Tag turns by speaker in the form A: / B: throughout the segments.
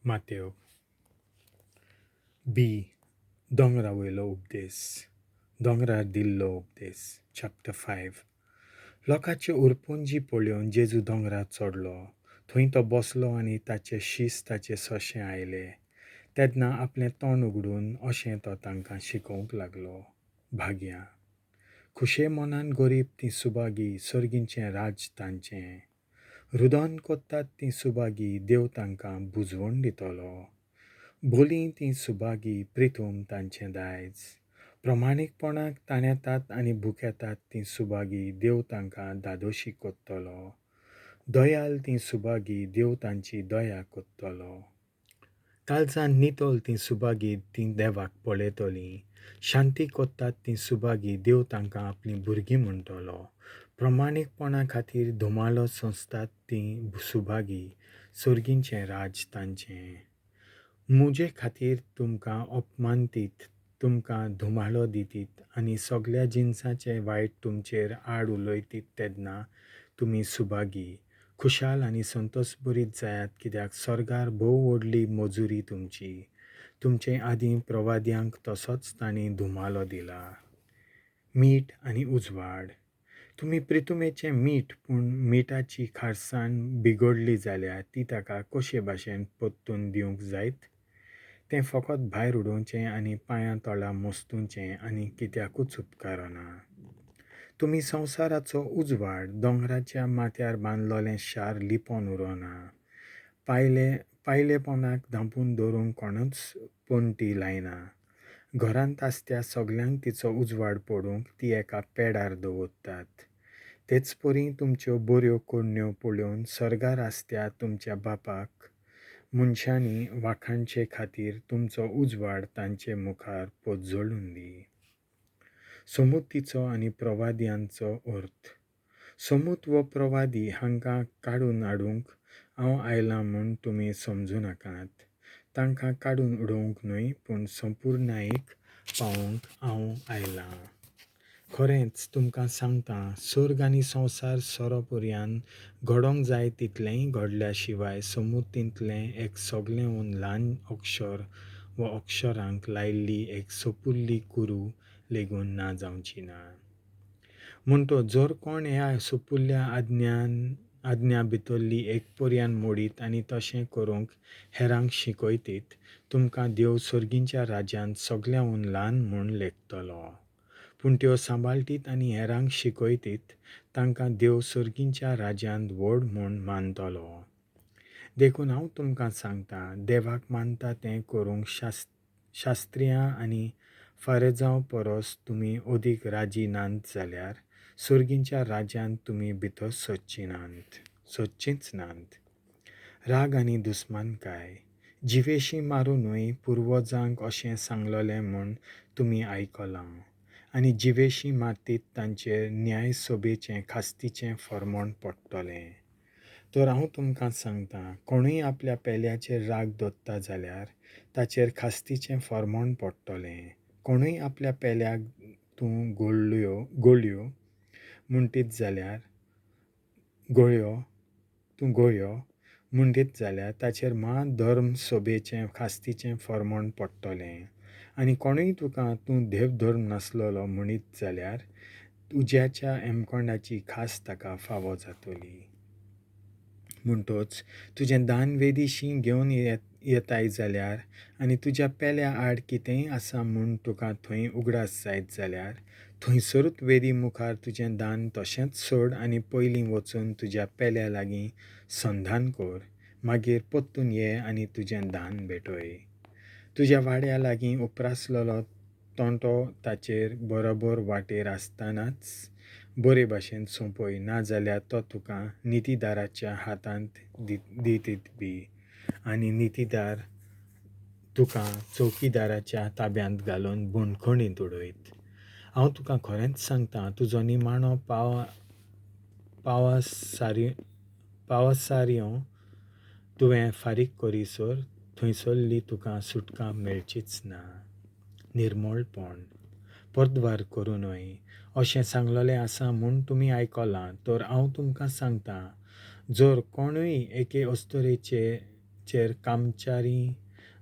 A: मातेव. बी. दोंगरा वयलो उपदेस, दोंगरार दिल्लो उपदेस, चॅप्टर 5. लोकांच्यो उरपुंजी पळोवन जेजू दोंगरार चडलो. थंय तो बसलो आनी ताचे शीस ताचे सोशे आयले. तेन्ना आपलें तोंड उगडून अशें तो तांकां शिकोवंक लागलो. भाग्यां खुशे मनान गरीब तीं सुभागी, सर्गीचें राज्य तांचें. रुदन कोत्तात तीं सुभागी, देव तांकां बुजवण दितलो. बोली तीं सुभागी, प्रिथूम तांचें दायज. प्रमाणीकपणाक ताणेतात आनी भुकेतात तीं सुभागी, देव तांकां धादोशी कोत्तलो. दयाल तीं सुभागी, देव तांची दया कोत्तलो. काळजान नितळ तीं सुभागी, तीं देवाक पळयतलीं. शांती कोत्तात तीं सुभागी, देव तांकां आपलीं भुरगीं म्हणटलो. प्रमाणीकपणा खातीर धुमालो सोंसतात तीं सुभागी, सर्गीचें राज्य तांचें. म्हजे खातीर तुमकां अपमानतीत, तुमकां धुमाळो दितीत आनी सगल्या जिनसाचें वायट तुमचेर आड उलयतीत तेन्ना तुमी सुभागी. खुशाल आनी संतोशभरीत जायात, कित्याक सर्गार भोव व्हडली मजुरी तुमची. तुमचे आदीं प्रवाद्यांक तसोच तांणी धुमालो दिला. मीठ आनी उजवाड. तुमी प्रितुमेचें मीठ, पूण मिठाची खारसाण बिगडली जाल्यार ती ताका कशे भाशेन परतून दिवंक जायत? तें फकत भायर उडोवचें आनी पांयां तळा मस्तुचें आनी कित्याकूच उपकारना. तुमी संवसाराचो उजवाड. दोंगराच्या माथ्यार बांदलोलें शार लिपोन उरना. पायलेपणाक धांपून दवरूंक कोणूच पणटी लायना. घरांत आसत्या सगल्यांक तिचो उजवाड पडूंक ती एका पेडार दवरतात. तेच परी तुमच्यो बऱ्यो करण्यो पळोवन सर्गार आसत्या तुमच्या बापाक मनशांनी वाखाणचे खातीर तुमचो उजवाड तांचे मुखार पोजोळून दी. समुतीचो आनी प्रवाद्यांचो अर्थ. समूत वो प्रवादी हांकां काडून हाडूंक हांव आयलां म्हूण तुमी समजूं नाकात. तांकां काडून उडोवंक न्हय, पूण संपुर्णायेक पावोवंक हांव आयलां. खरेंच तुमकां सांगता, सर्ग आनी संवसार सोरो पर्यान घडोवंक जाय तितलेंय घडल्या शिवाय समुतींतलें एक सगळेहून ल्हान अक्षर वा अक्षरांक लायिल्ली एक सोपुल्ली कुरू लेगून ना जावची ना. म्हणटो जर कोण ह्या सोपुल्ल्या आज्ञा भितरली एक पर्यान मोडीत आनी तशें करूंक हेरांक शिकयतीत, तुमकां देव सर्गीच्या राज्यांत सगळ्यांहून ल्हान म्हूण लेखतलो. पूण त्यो सांबाळटीत आनी हेरांक शिकयतीत तांकां देव सर्गीच्या राज्यांत व्हड म्हूण मानतलो. देखून हांव तुमकां सांगता, देवाक मानता तें करूंक शास्त्रियां आनी फारेजांव परस तुमी अदीक राजी नात जाल्यार सर्गीच्या राज्यांत तुमी भितर सोदचींच नात. राग आनी दुस्मानकाय. जिवेशी मारूं न्हय पुर्वजांक अशें सांगलोलें म्हूण तुमी आयकलां. आनी जिवेशी मारतीत तांचेर न्यायसभेचें खास्तीचें फर्मण पडटलें. तर हांव तुमकां सांगता, कोणूय आपल्या पेल्याचेर राग दवरता जाल्यार ताचेर खास्तीचें फर्मण पडटलें. कोणूय आपल्या पेल्याक तूं गोळयो म्हणटीत जाल्यार तूं गोळयो म्हणटीत जाल्यार ताचेर म्हाधर्म सभेचें खास्तीचें फर्मण पडटलें. आनी कोणूय तुका तूं देवधर्म नासलेलो म्हणीत जाल्यार उज्याच्या एमकोंडाची खास ताका फावो जातली. म्हणटोच तुजें दान वेदीशी घेवन येताय जाल्यार आनी तुज्या पेल्या आड कितेंय आसा म्हूण तुका थंय उगडास जायत जाल्यार थंयसरूच वेदी मुखार तुजें दान तशेंच सोड आनी पयलीं वचून तुज्या पेल्या लागीं संधान कर. मागीर परतून ये आनी तुजें दान भेटय. तुज्या वाड्या लागीं उप्रासलेलो तोंटो ताचेर बरोबर वाटेर आसतनाच बरे भाशेन सोंपय, नाजाल्यार तो तुका नितीदाराच्या हातांत दितीत बी आनी नितीदार तुका चौकीदाराच्या ताब्यांत घालून बंदखणींत उडयत. हांव तुका खरेंच सांगता, तुजो निमाणो पावसार्यो तुवें फारीक करीसर थंयसरली तुका सुटका मेळचीच ना. निर्मळपण. परद्वार करूं न्हय अशें सांगलोलें आसा म्हूण तुमी आयकलां. तर हांव तुमकां सांगता, जर कोणूय एके अस्तरेचे चेर कामचारी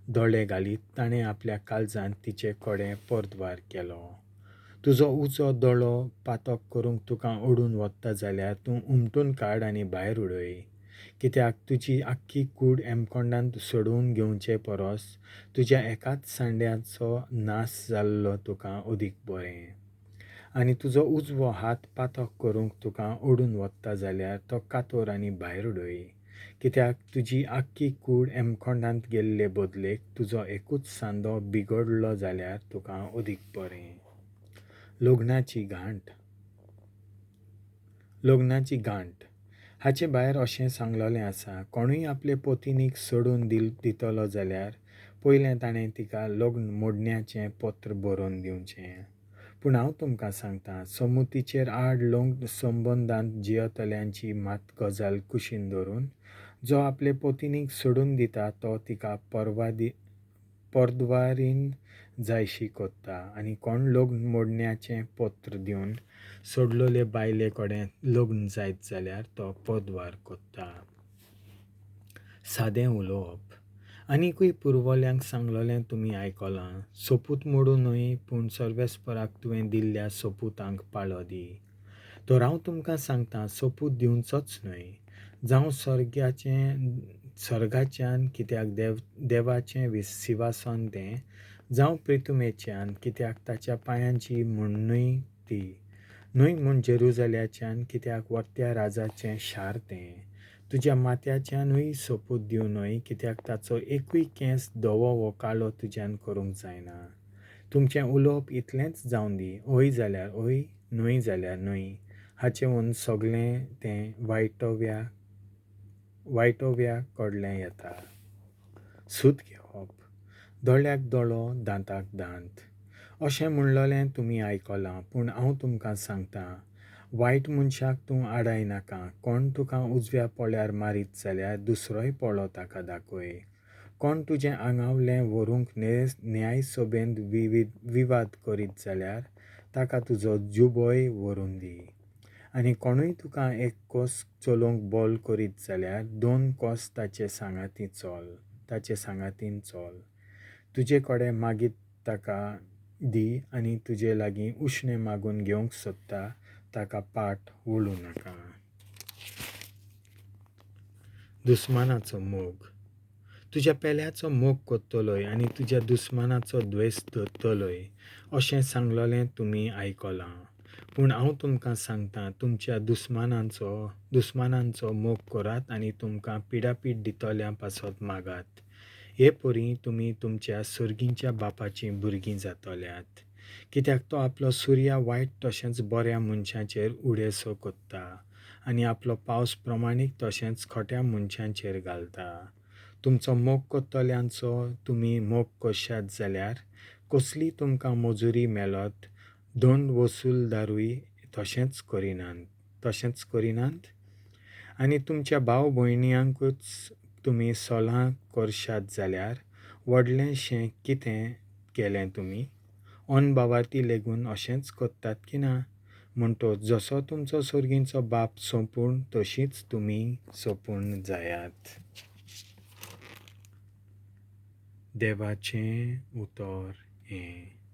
A: दोळे घालीत ताणें आपल्या काळजांत तिचे कडेन परद्वार केलो. तुजो उजो दोळो पातक करूंक तुका ओडून वता जाल्यार तूं उमटून काड आनी भायर उडय. कित्याक तुजी आख्खी कूड एमकोंडांत सोडून घेवचे परस तुज्या एकाच सांड्याचो नाश जाल्लो तुका अदीक बरें. आनी तुजो उजवो हात पातक करूंक तुका ओडून वता जाल्यार तो कातोर आनी भायर उडय. कित्याक तुजी आख्खी कूड एमकोंडांत गेल्ले बदलेक तुजो एकूच सांदो बिगडलो जाल्यार तुका अदीक बरें. लग्नाची गांठ. लग्नाची गांठ. हाचे भायर अशें सांगलेलें आसा, कोणूय आपले पतिनीक सोडून दितलो जाल्यार पयलें ताणें तिका लग्न मोडण्याचें पत्र बरोवन दिवचें. पूण हांव तुमकां सांगता, समुतीचेर आड लग्न संबंदांत जियेतल्यांची मात गजाल कुशीन धरून जो आपले पतिनीक सोडून दिता तो तिका परद्वारीन जायशी कोत्ता. आनी कोण लग्न मोडण्याचें पत्र दिवन सोडलेले बायले कडेन लग्न जायत जाल्यार तो पदवार कोत्ता. सादें उलोवप. आनीकूय पुर्वल्यांक सांगलेलें तुमी आयकलां, सोपूत मोडूं न्हय, पूण सर्वेस्पराक तुवें दिल्ल्या सोपुतांक पाळो दी. तर हांव तुमकां सांगता, सोपूत दिवचोच न्हय, जावं सर्गाच्यान कित्याक देवाचें सिंवासन तें, जावं प्रितुमेच्यान कित्याक ताच्या पांयांची म्हण्णूय ती, न्हय म्हूण जेरुजाल्याच्यान कित्याक वर्त्या राजाचें शार तें. तुज्या माथ्याच्यानूय सोपूत दिवं न्हय, कित्याक ताचो एकूय केंस धवो वो काळो तुज्यान करूंक जायना. तुमचें उलोवप इतलेंच जावं दी, हय जाल्यार हय, न्हय जाल्यार न्हय. हाचें सगळें तें वायटोव्या कडलें येता. सूत घेवप. दोळ्याक दोळो, दांताक दांत. अशें म्हणलेलें तुमी आयकलां, पूण हांव तुमकां सांगता, वायट मनशाक तूं आडाय नाका. कोण तुका उजव्या पोळ्यार मारीत जाल्यार दुसरोय पोळो ताका दाखय. कोण तुजें आंगावलें व्हरूंक न्यायसभेंत विवाद करीत जाल्यार ताका तुजो जुबोय व्हरून दी. आनी कोणूय तुका एक कोस चलोवंक बोल करीत जाल्यार 2 कोस ताचे सांगातीन चल. तुजे कडेन मागीर ताका दी आनी तुजे लागीं उश्णें मागून घेवंक सोदता ताका पाट वळूं नाका. दुस्मानाचो मोग. तुज्या पेल्याचो मोग कोत्तलोय आनी तुज्या दुस्मानाचो द्वेस धरतलोय अशें सांगलेलें तुमी आयकलां. पूण हांव तुमकां सांगता, तुमच्या दुस्मानांचो मोग करात आनी तुमकां पिडापीड दितल्या पासत मागात. हे परी तुमी तुमच्या सर्गींच्या बापाचीं भुरगीं जातल्यात. कित्याक तो आपलो सुर्या वायट तशेंच बऱ्या मनशांचेर उडेसो कोत्ता आनी आपलो पावस प्रमाणीक तशेंच खोट्या मनशांचेर घालता. तुमचो मोग कोत्तल्यांचो तुमी मोग करशात जाल्यार कसली तुमकां मजुरी मेळत? दंड वसुलदारूय तशेंच करिनात? आनी तुमच्या भाव भयण्यांकूच तुमी सोलां करशात जाल्यार व्हडलेंशें कितें केलें तुमी? अनभावार्थी लेगून अशेंच करतात की ना? म्हणटच जसो तुमचो सर्गींचो बाप सोंपूर्ण तशीच तुमी सोंपूर्ण जायात. देवाचें उतर हें.